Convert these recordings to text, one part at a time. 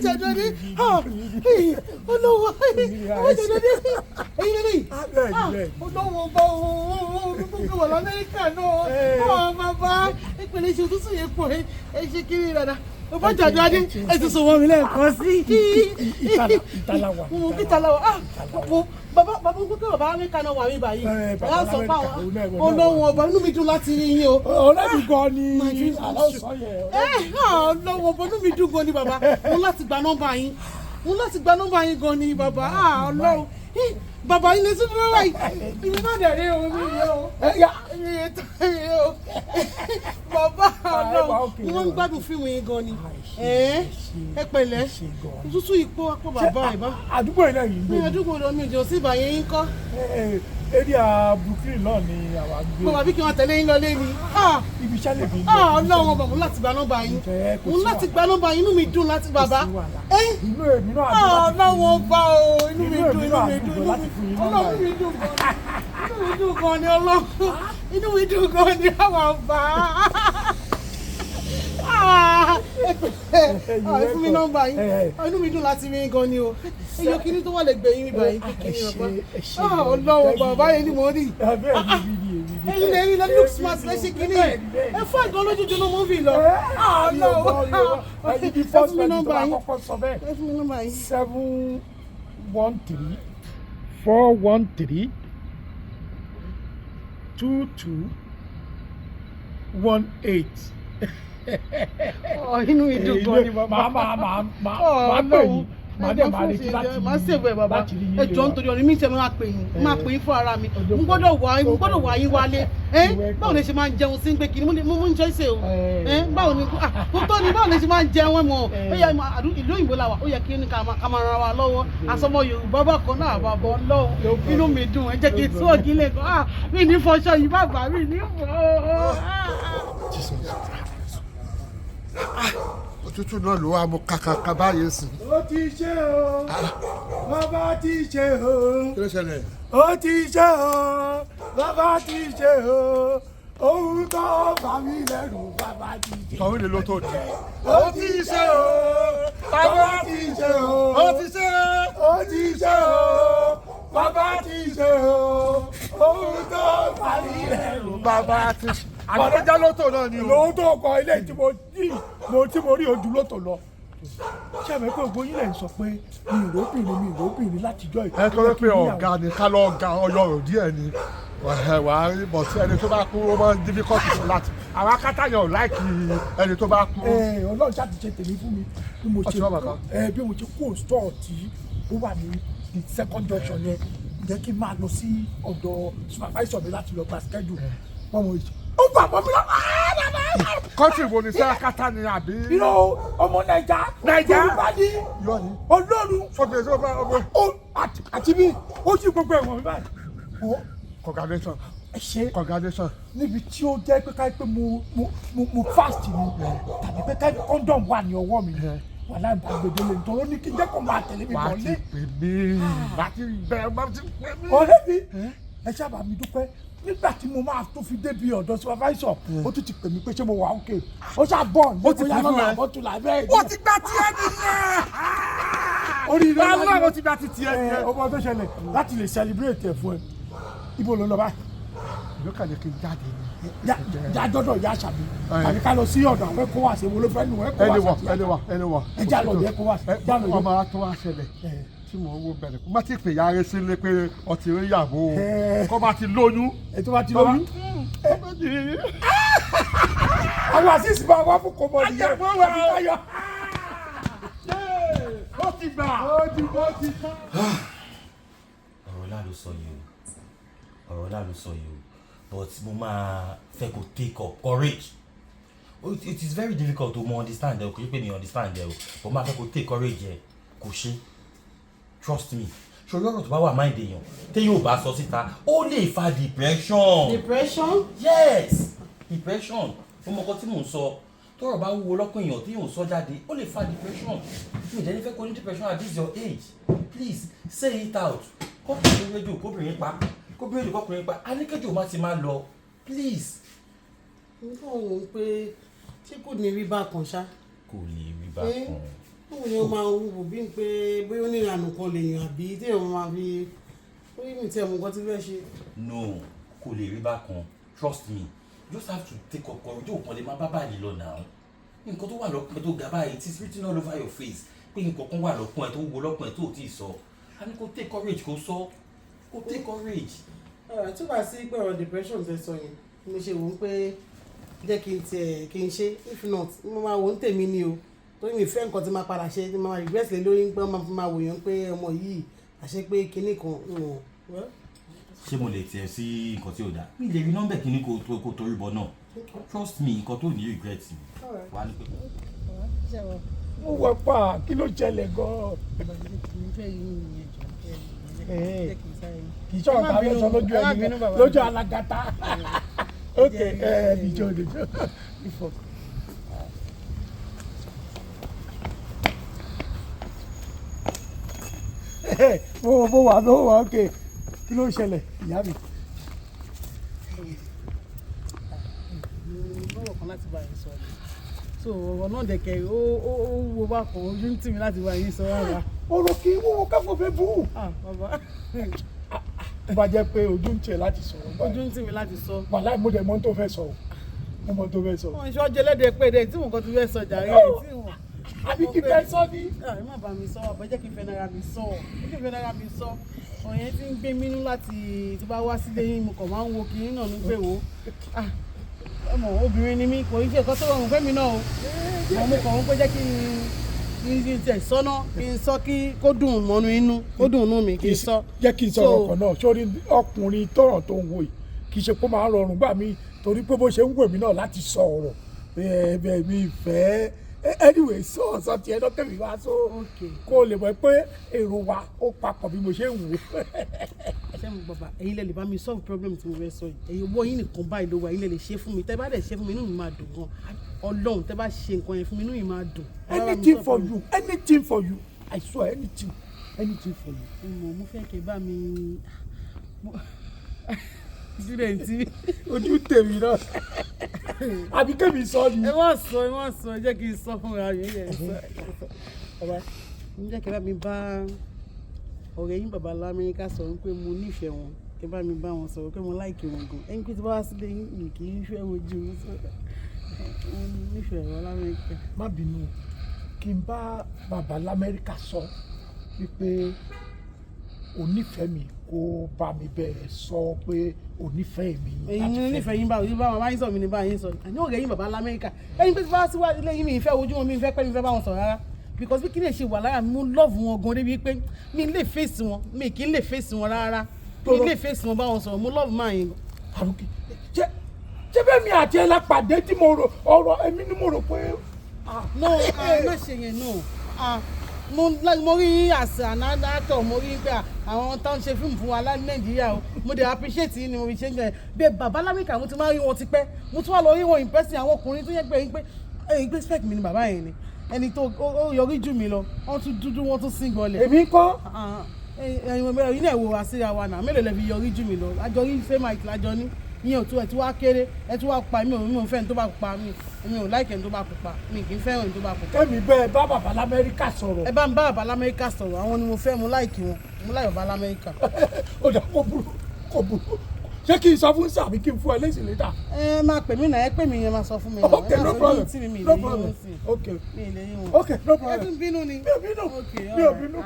Jàdùadé, olówó bàbá Jàdùadé, ẹ̀yin lélẹ́yìí. Bẹ́ẹ̀ni, bẹ́ẹ̀ni. Olówó bá gbogbo wà lamẹ́ríkà náà. Bàbá, ìpele ṣe òtútù yẹn pọ̀. Ẹ ṣe kiri dada. Bàbá Jàdùadé, ẹ ti sọ wọn mi lẹ́ẹ̀kan sí. Ìtàláwà. Mo kí ìtàláwà. Ah, mo bàbá, bàbá gbogbo bàbá Amẹ́ríkà náà wà mí báyìí. Ẹ, bàbá Bàbá sọ Amẹ́ríkà, fáwọn òun náà, òun náà. olówó ọba, inú mi dùn láti rí yín o. Ọ̀rẹ́ mi gan ni. My dreams come àlọ́ true. sọ yẹn. Ẹ ọlọ́wọ́ ọba, inú mi dùn gan ni bàbá. Mo láti gba nọ́mbà yín, mo láti gba nọ́mbà yín gan ni bàbá. Ah, Ọlọ́run. Eh, bàbá yín lè tún dúró báyìí. Ìmí náà dẹ̀ rí o, mi rí o, mi rí tó rí o. Bàbá, Ọlọ́run, mo máa ń gbádùn fíìmù yín gan ni. Ẹ ẹ pẹ̀lẹ́, òtútù ìpó apò bàbá ìbá. Àdúgbò yìí náà yìí ń Mi gbé. àdúgbò lọ, mi ò jọ sí ìbàyẹn yín kọ́. Area Brooklyn náà ni àwa ń gbé. Mo wà bí kí wọ́n tẹ̀lé yín lọ lé mi. Ah, Ibi iṣẹ́ lè fi. ah, Ọlọ́run ọba, mo láti gba nọ́mbà yín. Ẹ, kò Mo sí láti wàhálà. gba nọ́mbà yín. Inú mi dùn láti bàbá. Sí wàhálà. Ẹ Inú èmi náà àdúrà. Ọlọ́run ọba o, inú mi Inú dùn, èmi inú náà mi dùn dùn, láti fún yín nọ́mbà Ọlọ́run, mi dùn gan ni, inú mi dùn gan ni Ọlọ́run, inú mi dùn gan ni àwọn ọba. Ah, ẹ pẹ̀lẹ́. Ah, ẹ fún mi nọ́mbà yín. Ah, inú mi dùn láti rí yín gan ni o. Èyí kìíní tó wà lè gbẹ̀yìn mi báyìí kékeré bàbá. Ẹ ṣé. Ah, Ọlọ́run, bàbá yẹn ni mo rí. Bẹ́ẹ̀ ni, bí ni èmi ni. Ẹ̀yin lè look smart, lẹ ṣe kìíní ẹ fún àgọ́ lójoojú ló mú fi lọ. Ah, Ọlọ́run, Ẹyin bí ẹ first fún mi person tó nọ́mbà bá yín. kọ́kọ́ sọ bẹ́ẹ̀. Ẹ fún mi nọ́mbà yín. 713 413 2218. Ọ, inú mi dùn gan ni bàbá. Màá máa máa máa máa pè yín, màá dẹ̀ máa retí láti Máa ṣèwé bàbá. láti rí yín Ẹ lé jọ̀ọ́, wa. nítorí ọ̀rẹ́ mi tẹ, máa pè yín, máa pè yín fún ara mi. Mo gbọ́dọ̀ wá yín wálé. Ẹ báwo lè ṣe máa ń jẹun sí pé kí ni mo ń jẹ́ ṣe o? Ẹ báwo ni? Ah, mo tó ni, báwo lè ṣe máa ń jẹun? Ẹ mọ̀ ó yẹ ìlú òyìnbó la wà, ó yẹ kí ní ká máa ran wa lọ́wọ́ àsọmọ Yorùbá bákan náà. Bàbá Ọlọ́run, inú mi dùn. Ẹ jẹ́ kí n tún ọ̀gí lè kọ́. Ah, mi ní fọṣọ yìí bàbá, mi ní fọ. Jesus Christ. Òtútù náà ló wá mú kàkàkà báyìí sí. Ó ti ṣe o, bàbá ti ṣe o. Kí ló ṣẹlẹ̀? Ó ti ṣe o, bàbá ti ṣe o. Ohun tó bà mí lẹ́rù, bàbá ti ṣe. Tọ́hún lè ló tó di. Ó ti ṣe o, bàbá ti ṣe o. Ó ti ṣe. Ó ti ṣe o, bàbá ti ṣe o. Ohun tó bà mí lẹ́rù, Bàbá ti ṣe. Àgbẹ̀já lótò náà ni o. Lóhun tó kọ ilé tí mo rí, mo tí mo rí ojú lótò lọ. Ṣé àmì pé ògbóyin lè sọ pé mi ìróbìnrin, mi ìróbìnrin látijọ́? Ẹ kọ́ pé ọ̀gá ni ká lọ́ọ́ ga ọyọ rò díẹ̀ ni wà á rí bọ̀ sí ẹni tó bá kú, ó máa ń difficult fún láti àwọn akátá yẹn ò like ẹni tó bá kú. Ẹ, Ọlọ́run ṣáà ti ṣe tèmi fún mi bí mo Ọtí ṣe wà bàbá. Ẹ bí mo ṣe kó store tí ó wà ní the second junction yẹn, jẹ́ kí n máa lọ sí ọ̀dọ̀ supervisor mi láti lọ gba schedule wọ́n. Mo ó gbà mọ́ mi lọ. Country wo ni? Sẹ́ akátá ni àbí? Irọ́, ọmọ Naija. Naija? Yorùbá ní. Yọ ni. Ọlọ́run. Ọgbẹ́ tó bá ọgbẹ́. Ó àti bí ó jí gbogbo ẹ̀wọ̀n mi báyìí. Ó Congratulations. Ẹ ṣe. Congratulations. Níbi tí ó jẹ́ pé káyọ̀ pé mo fast ni, tàbí pé káyọ̀ condom wà ní ọwọ́ mi, wàhálà ìbá gbèdéle, nítorí ó ní kí n jẹ́ kó máa tẹ̀lé mi Wà á bọ̀ ti lé. pè mí, wà á ti bẹ̀, wà á ti pè mí. Ọ̀rẹ́ mi, ẹ sábà mi dúpẹ́. Nígbà tí mo máa tó fi débi ọ̀dọ̀ supervisor, ó tún ti pè mí pé ṣé mo wà ókè. Ó ṣáà bọ̀ ní Ó ti bóyá pè fún lọ́la ẹ? àbọ̀tún bẹ́ẹ̀. Ó ti gba tiẹ̀ nìyẹn. Oríire ńlá ni. Ọlọ́run ti gba ti tiẹ̀ Ẹ nìyẹn. ọmọ tó ṣẹlẹ̀ láti lè celebrate ẹ̀ fún ẹ, ibo ló ń lọ báyìí? Ìlú kàlẹ́ kí n jáde ni. Já dọ́dọ̀ ìyá àṣàbí, tàbí ká lọ sí ọ̀dọ̀ àwọn ECOWAS. Èwo ló fẹ́ nù, ECOWAS? Ẹni wọ àti ẹni wọ ẹni wọ. Ẹ já lọ bí ECOWAS, já lọ bí. Ọmọ tó wá ṣẹlẹ̀ tí mò ń wo bẹ̀rẹ̀, kó má ti pè yára sílé pé ọtí rí ìyàwó o, kó bá ti lóyún. Ẹ tó bá ti lóyún, àwọn àṣìṣe máa wá fún kọmọ nìyẹn. Ajẹ́ wá. Àbí Táyọ̀. Ó ti gbà, ó ti ó ti tán. Ọ̀rọ̀ ńlá ló sọ yìí o, ọ̀rọ̀ ńlá ló sọ yìí o, but mo máa fẹ́ kó take up courage. Oh, it is very difficult to mo understand ẹ o, kò yí pé mi understand ẹ o, but máa fẹ́ kó take courage ẹ kò ṣe. Trust me, ṣòro ọ̀rọ̀ tó bá wà mind èèyàn téèyàn ò bá sọ síta, ó lè fa depression. Depression? Yes, depression. Mo mọ nǹkan tí mò ń sọ. Tọ́rọ̀ bá wúwo lọ́kàn èèyàn tí yóò sọ jáde, ó lè fa depression. Mi ò dẹ̀ ní fẹ́ kó ní depression at this your age. Please say it out. Kọkùnrin rédíò, kóbìnrin pa, kóbìnrin rédíò, kọkùnrin pa, aníkẹ́jọ́ má ti máa lọ, please. N kò wọ́n pé tí kò ní rí bákan ṣá. Kò lè rí bákan. Báwo ni ó máa ń wò bí pé bóyá ó ní ìlànà kan lè yàn àbí téèyàn máa fi ó yí mi tí ẹ̀ mú nǹkan tí fẹ́ ṣe. No, kò lè rí bákan. Trust me, you just have to take up courage. Ó kàn lè máa bá báyìí lọ náà. Nǹkan tó wà lọ́kàn ẹ tó ga báyìí, it is written all over your face pé nǹkan kan wà lọ́kàn ẹ tó wúwo lọ́kàn ẹ tó ò tí ì sọ. A ní kó take courage, kó sọ, kó take courage. Ọ̀rọ̀ tó bá sí pé ọ̀rọ̀ depression tẹ sọ yẹn, mo ṣe wò ó pé jẹ́ kí n tiẹ̀ kí n ṣe. If not, mo máa wò ó ń tèmi ni o, torí mi fẹ́ nǹkan tí máa padà ṣe tí máa regret lé lórí, pé wọ́n máa fi máa wòyàn pé ọmọ yìí àṣẹ pé kinní kan wọ́n. Ṣé mo lè tiẹ̀ sí nǹkan tí ò dáa? Mi lè rí nọ́mbà kìíní kó torí bọ̀ náà. Trust me, nǹkan tó ní regret ni wà á ní pé. Mo wọ pa, kí ló ṣẹlẹ̀ gan-an? Kì í sọ̀rọ̀ tàbí sọ lójú ẹni lójú alágàtà. Ok, ẹ nìjọ nìjọ ìfọ̀. Mo wà, mo wà. Ok, kí ló ń ṣẹlẹ̀, ìyá mi? Lọ́rọ̀ kan láti bá yín sọ ni. So ọ̀rọ̀ náà dẹ̀kẹ̀ ó wúwo bákan, ojú ń tì mí láti bá yín sọ rárá. Ọ̀rọ̀ kì í wúwo káfọ́ fẹ́ bú. Ah, bàbá. Tó bá jẹ́ pé ojú ń tiẹ̀ láti sọ̀rọ̀ báyìí. Ojú ń tì mí láti sọ. Wàláì, mo dẹ̀ mọ̀ ohun tó fẹ́ sọ o, mo mọ̀ ohun tó fẹ́ sọ. Wọ́n ṣọ́ jẹlẹ́dẹ̀ pé dẹ̀ tí mo kàn ti fẹ́ sọ jàre ẹ̀ tí wọ́n. Àbí kí fẹ́ sọ ní. Ẹ má bá mi sọ, àbọ̀ jẹ́ kí n fẹ́ nára mi sọ, jẹ́ kí n fẹ́ nára mi sọ. Ọ̀yẹ́ tí ń gbé mínú láti tí bá wá sílé yín, mo kàn máa ń wo kinní náà ní pé wò ó. Ọmọ obìnrin ni mí, kò í ṣe nǹkan tó rọrùn fẹ́mi náà o. Mo kàn ń pé jẹ́ kí n tiẹ̀ sọ́nà, kí n sọ kí kó dùn mọ́nu inú, kó dùn inú mi kí n sọ. Jẹ́ kí n sọ̀rọ̀ ọkàn náà sórí ọkùnrin tọ̀rọ̀ tó ń wò yìí, kì í ṣe pé ó máa ń rọrùn gbà mí, torí pé bó ṣe ń wò mí náà láti sọ ọ̀rọ̀ bẹ́ẹ̀ mi fẹ́. Anyway, sọ sọ tiẹ̀ náà kẹ́mi wá sọ kó o lè mọ̀ pé èrò wa ó papọ̀ bí mo ṣe ń wò. Ṣé mo bàbá, ẹ̀yin lẹ lè bá mi solve problem tí mo fẹ́ sọ yìí. Ẹ̀yin owó yín nìkan báyìí ló wà, ẹ̀yin lẹ lè ṣe fún mi. Tẹ́ bá dẹ̀ ṣe fún mi, inú mi máa dùn gan. Ọlọ́run, tẹ́ bá ṣe nǹkan yẹn fún mi, inú mi máa dùn. Anything for you, anything for you, I swear, anything, anything for you. Mo fẹ́ kẹ́ bá mi student. Ojú tèmi náà, àbí kẹ́mi sọ ni. Ẹ má sọ, ẹ má sọ, ẹ jẹ́ kí n sọ fúnra mi. Ẹ sọ bàbá, ń jẹ́ kí ẹ bá mi bá ọ̀rẹ́ yín bàbá lamẹ́ríkà sọ̀rọ̀ pé mo nífẹ̀ẹ́ wọn. Kí ẹ bá mi bá wọn sọ̀rọ̀ pé mo like wọn gan. Ẹni pé tí bá wá sílé yín, mi kì í fẹ́ wojú wọn sọ mo nífẹ̀ẹ́ wọn lamẹ́ríkà. Má bínú, kí n bá bàbá lamẹ́ríkà sọ wípé o nífẹ̀ẹ́ mi, kó bá mi bẹ̀rẹ̀ sọ pé o nífẹ̀ẹ́ mi. Èyí ní nífẹ̀ẹ́ yín, báwo yín bá wọn bá yín sọ mi ní bá yín sọ àní ọ̀rẹ́ yín bàbá lamẹ́ríkà. Ẹni pé tí bá wá sílé yín, mi ì fẹ́ wojú wọn, mi ì fẹ́ pẹ́, mi ì fẹ́ bá wọn sọ̀rọ̀ rárá, because bí kí lè ṣe wà lára mi, mo love wọn gan débi pé mi lè face wọn, mi kì í lè face wọn rárá, mi lè face wọn bá wọn sọ̀rọ̀. Mo love máa yín. Àrùkì, ṣé bẹ́ẹ̀ mi àti ẹ̀ la pàdé tí mo rò ọ̀rọ̀ èmi ni mo rò pé. No, má ṣe yẹn, no. Mo rí as an actor, mo rí pé àwọn tó ń ṣe fíìmù fún wa ní Nàìjíríà o, mo dẹ̀ appreciate yín ni mo fi ṣe ń jẹ bẹ́ẹ̀. Bàbá lamẹ́ríkà, mo ti máa ń rí wọn tipẹ́, mo tún wá lọ rí wọn in person. Àwọn ọkùnrin tó yẹ pé pé ẹ̀yin pé spec mi ni bàbá yẹn ni ẹni tó ó yọrí jù mí lọ, wọ́n tún dúdú, wọ́n tún sín gbọ́lẹ̀. Èmi ń kọ́. Ẹ̀yin ẹ̀yin náà wo àṣírí wa náà, mélòó lẹ fi yọrí jù mí lọ? Àjọ rí same height lájọ ní, ìyẹn ò tún ẹ̀ tí wàá kéré, ẹ̀ tí wàá pa mí. Ò mi ò fẹ́ ẹni tó bá pupa. Mi èmi ò like ẹni tó bá pupa, mi kì í fẹ́ràn ẹni tó bá pupa. Kẹ́mi bẹ́ẹ̀ bá bàbá lamẹ́ríkà sọ̀rọ̀. Ẹ bá ń bá bàbá lamẹ́ríkà sọ̀rọ̀, àwọn ni mo fẹ́, mo like wọn, mo like bàbá lamẹ́ríkà. Ó dà, kó burú, kó burú. Ṣé kí n sọ fún sàbí kí n fún ẹ lésì later? Ẹ máa pè mí náà, ẹ pè mí yẹn, máa sọ fún mi náà. Ok, no problem, no problem, ok. Mi ì lè rí wọn. Ok, no problem. Ẹ tún bínú ni. Mi ò bínú, mi ò bínú,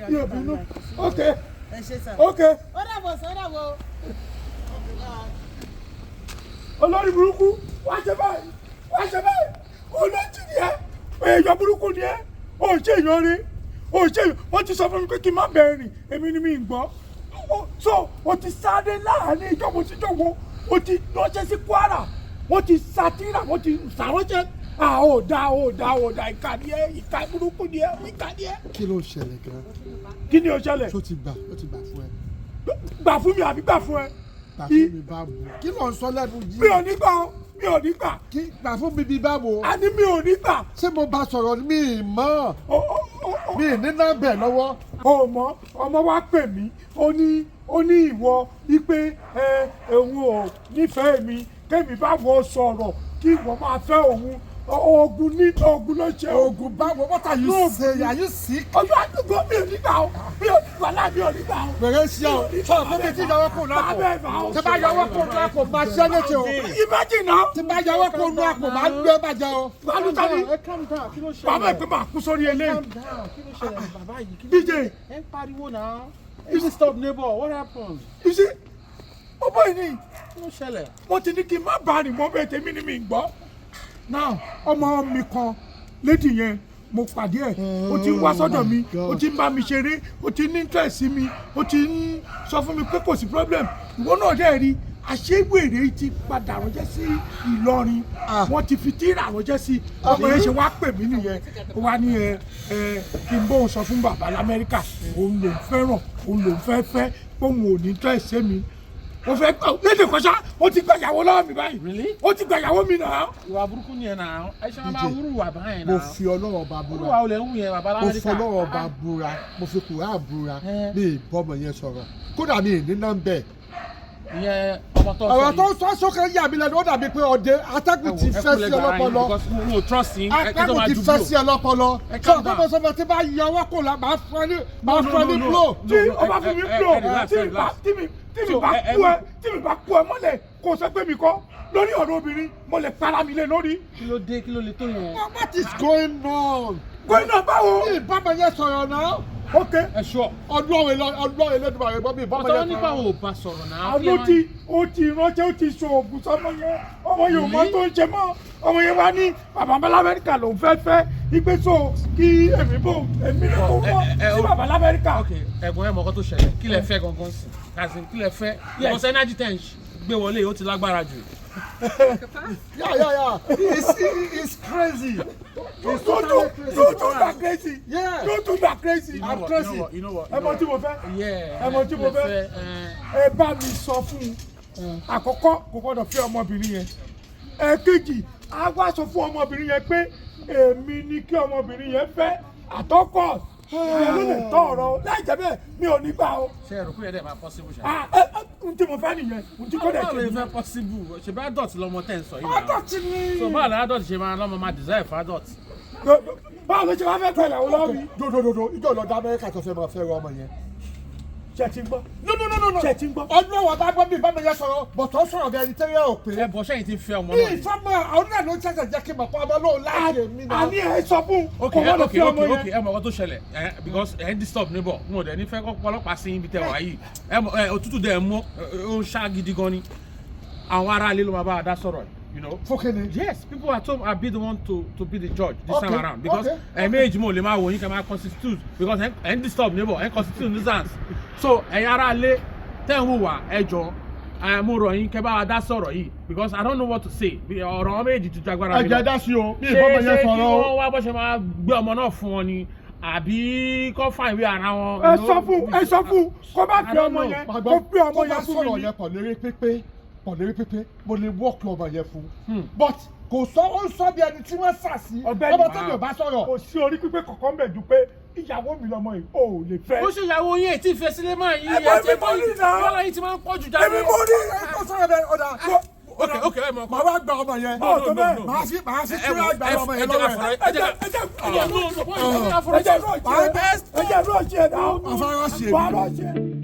mi ò bínú. Ok. Ẹ ṣé sà. Ok. Ó dàbọ̀ sọ, ó dàbọ̀. Olórí burúkú, wá ṣe báyìí, wá ṣe báyìí. Olójì ni ẹ, èèyàn burúkú ni ẹ, ò ṣe èèyàn rí, ò ṣe èèyàn. Wọ́n ti sọ fún mi pé kí n má bẹ̀rẹ̀ rìn, èmi ni mi ń gbọ́. So o ti sáré láàrin ìjọba síjọba, o ti ránṣẹ́ sí Kwara, wọ́n ti sátírà, wọ́n ti sàránṣẹ́. À ò da, ò da, ò da. Ìkà ni ẹ, ìkà burúkú ni ẹ, ìkà ni ẹ. Kí ló ṣẹlẹ̀ gan? Kí ni ó ṣẹlẹ̀? Ṣó ti gbà, ó ti gbà fún ẹ? Gbà fún mi àbí gbà fún ẹ? Gbà fún mi báwo? Kí ló ń sọ lẹ́nu yìí? Mi ò ní gbà ó, mi ò ní gbà. Kí gbà fún mi bí báwo? A ní mi ò ní gbà. Ṣé mo bá sọ̀rọ̀? Mi ì mọ̀, mi ì ní nọ́mbẹ̀ lọ́wọ́. O mọ, ọmọ wa pè mí, ó ní ìwọ wípé ẹ òun ò nífẹ̀ẹ́ mi, kémi bá wọ sọ̀rọ̀ kí ìwọ máa fẹ́ òun. Oògùn ní oògùn ló ṣe. Oògùn báwo? What are you saying? Are you sick? Ọjọ́ àdúgbò mi ò ní gbà ó, mi ò ní gbà láà, mi ò ní gbà ó. Wèrè ń ṣe ọ. Sọ fún mi tí yọwọ́ kò náà Bàbá ẹ̀ bá kò. ó. Tí bá yọwọ́ kò náà kò máa ṣẹ́ léṣe o. Imagine now. Tí bá yọwọ́ kò náà kò máa gbé bàjẹ́ o. Balùwẹ̀ ni. Ẹ calm down, kí ló ṣẹlẹ̀? Bàbá ẹ̀ pé máa kú sórí eléyìí. Calm down, kí ló ṣẹlẹ̀ bàbá yìí? Kí ló DJ. Ẹ ń pariwo náà. You stop, neighbor, what happened? You see, ọmọ yìí ni. Kí ló ṣẹlẹ̀? Wọ́n ti ní kí n má bá rìn mọ́ bẹ́ẹ̀, tèmi ni mi ń gbọ́. Now, ọmọ mi kan, lady yẹn, mo pàdé ẹ̀, ó ti ń wá sọ́dọ̀ mi, ó ti ń bá mi ṣeré, ó ti ní interest sí mi, ó ti ń sọ fún mi pé kò sí problem. Ìwọ náà dẹ̀ rí àṣewèrè ti padà ránṣẹ́ sí Ìlọrin, wọ́n ti fi tíra ránṣẹ́ sí ọmọ yẹn. Ṣe wá pè mí nìyẹn, ó wá ní ẹ ẹ kí n bóun sọ fún bàbá lamẹ́ríkà, òun lòún fẹ́ràn, òun lòún fẹ́ fẹ́, póun ò ní interest sí mi. Mo fẹ́ gbà lédè kọ́sá, ó ti gba ìyàwó lọ́wọ́ mi báyìí. Really? Ó ti gba ìyàwó mi náà. Ìwà burúkú ni ẹ náà, ẹ ṣe máa wúrú wà báyìí Mo náà. fi Ọlọ́run ọba Wúrú búra. wa olè ń wù yẹn, bàbá Mo lamẹ́ríkà. fi Ọlọ́run ọba búra. Mo fi Kùránì búra. Eh. Mi ì bọ́mọ yẹn sọ̀rọ̀. Kódà mi ì ní nọ́mbẹ̀. Ìyẹn ọmọ tó sọ. Ọ̀rọ̀ tó ń sọ sókè yà mí lẹ́nu, ó dàbí pé ọdẹ atẹ́gùn ti fẹ́ sí ọlọ́pọlọ. Mo trust yín, ẹ kí tó Atẹ́gùn máa ti dúró. fẹ́ sí ọlọ́pọlọ. Ẹ Sọ calm pé down. mo sọ fún ẹ, tí bá yọ ọwọ́ kò lá, máa fún ẹ ní, máa fún ẹ ní blow. Tí o bá fi mi blow, Relax, tí mi bá relax. tí mi So, bá kú ẹ, tí mi bá kú ẹ mọ́lẹ̀, kó o sọ pé mi kọ́ lórí ọ̀rọ̀ obìnrin, mo lè para mi lé lórí. Kí ló dé? Kí ló lè tó yẹn? What is going on? Gómìnà báwo? Mi ì bọ́mọ yẹn sọ̀rọ̀ náà. Ok. Ẹ ṣọ́. Ọlọ́run Elédùmarè gbọ́, mi ì bọ́mọ Ọ̀tọ̀ yẹn nípa sọ̀rọ̀. àwọn ò bá sọ̀rọ̀ náà. Àló ti ó ti ránṣẹ́, ó ti so oògùn sọmọ yẹn, ọmọ yẹn ò mọ tó ń ṣe mọ́. Ọmọ yẹn wá ní bàbá lamẹ́ríkà lòún fẹ́ fẹ́ igbe, so kí èmi bò èmi lè kó wọ́n sí bàbá lamẹ́ríkà. Ok, ẹ̀gbọ́n, ẹ̀ mọ̀ ọkọ tó ṣẹlẹ̀. Kí lẹ fẹ́ gangan sí? As in, kí lẹ fẹ́? Because energy ten gbé wọlé, ó ti lágbára jù. Yeah. It's crazy. It's Don't totally do crazy. Don't do that crazy. Yeah. Don't do that crazy. You know I'm what, crazy. You know what, you know what, Ẹ mọ tí mo fẹ́. Yeah. Ẹ mọ tí mo Kí lẹ fẹ́. ẹ. Ẹ bá mi sọ fún un, àkọ́kọ́, kò gbọ́dọ̀ fẹ́ ọmọbìnrin yẹn. Ẹ̀kejì, á wá sọ fún ọmọbìnrin yẹn pé èmi ni kí ọmọbìnrin yẹn fẹ́ àtọ́kọ̀. Ìyẹn ló lè tọ́ ọ̀rọ̀, láì jẹ́ bẹ́ẹ̀ mi ò ní gbà o. Ṣé ẹ rò pé ẹ dẹ̀ máa possible ṣá? Ah, ẹ ẹ, n tí mo fẹ́ nìyẹn, n tí kò dẹ̀ Báwo ṣe lè nìyẹn. fẹ́ possible? Ṣe bá adult lọmọ tẹ̀ ń sọ yìí náà. Adult ni. So báwo ni adult ṣe máa lọ́mọ máa desire for adult? Báwo ló ṣe wá fẹ́ tọ́ ìyàwó lọ́wọ́ mi? Dodododo, ìjọ lọ dá Amẹ́ríkà tó fẹ́ máa fẹ́ ra ọmọ yẹn. Ṣe ti ń gbọ́? No, no, no, no, no. Ṣé ti ń gbọ́? Ọlọ́run ọba gbọ́, mi bá mi yẹn sọ̀rọ̀, bọ̀tọ̀ sọ̀rọ̀ bí ẹni tẹ́lẹ̀ ò pé. Ẹ bọ̀, sẹ́yìn ti fẹ́ ọmọ Mi náà ni? ìfọ́mọ àwọn náà ló ń ṣẹ̀ṣẹ̀ jẹ́ kí n mọ̀ pé ọmọ lóun láàyè mi náà. Àní ẹ sọ fún un Ok. kò gbọ́dọ̀ Ok. fi ọmọ Ok. yẹn. Ok, ẹ mọ̀ ọkọ tó ṣẹlẹ̀ ẹ, because ẹ ń disturb neighbor, n ò dẹ̀ ní fẹ́ kọ́ ọlọ́pàá sí ibi tẹ wá yìí. Ẹ mọ̀ ẹ, òtútù dẹ̀ mú ó ń ṣá gidi gan ni. Àwọn ará ilé ló máa bá a dá sọ̀rọ̀ yìí, you know. Fókè ni. Yes, people at home are be the one to be the judge this Okay, time around, because ẹ̀ẹ̀mejì mo lè máa wò yín kẹ́ máa constitute, because ẹ̀ ń disturb neighbor, ẹ̀ ń constitute nuisance. So ẹ̀yin ará ilé tẹ́ ń wùwà, ẹ jọ ẹ, mo rọ̀ yín kẹ́ bá wa dá sọ̀rọ̀ yìí, because I don't know what to say. Bí ọ̀rọ̀ wọn méjì ti ju agbára mi lọ. Ẹ̀jẹ̀ dá sí o, mi Ṣé ìbọn yẹn ṣé kí sọ̀rọ̀ o. wọ́n wá bó ṣe máa gbé ọmọ náà fún wọn ni, àbí kọ́ fà ìwé ara wọn? Ẹ sọ fún, ẹ sọ fún kó má fi I don't ọmọ know. yẹn, Màá kó gbọ́, fi ọmọ tó bá yẹn fún mi sọ̀rọ̀ ní. yẹn pọ̀ lérí pípé, pọ̀ lérí pípé, mo lè wọ́ọ̀kì ọmọ yẹn fún. But kò sọ, ó ń sọ bí ẹni tí wọ́n sà sí. Ọ̀gbẹ́ni. Ọmọ tẹ́lẹ̀ ò bá sọ̀rọ̀. Kò sí orí pípé kọ̀ọ̀kan bẹ̀ ju pé ìyàwó mi lọmọ yìí ò lè fẹ́. Ó ṣe ìyàwó yín ètí ìfẹ́ sílé máa yí. Ẹ bọ́, èmi mo rí náà. Wọ́n láyé ti máa ń pọ̀ jù jáde. Èmi mo rí. Ẹ tó sọ̀rọ̀ bẹ́ẹ̀ ọ̀dà. Ok, ẹ mọ̀ Màá wá gba ọmọ yẹn. Báwo tó bẹ́ẹ̀? Màá fi kíra gba ọmọ yẹn lọ́wọ́ ẹ̀. Ẹ jẹ́ ẹ jẹ́ ẹ jẹ́ ẹ jẹ́ rọ́ọ̀ṣì ẹ, ẹ jẹ́ rọ́ọ̀ṣì ẹ náà. Màá fẹ́ rọ́ọ̀ṣì Wàá èmi. rọ́ọ̀ṣì ẹ.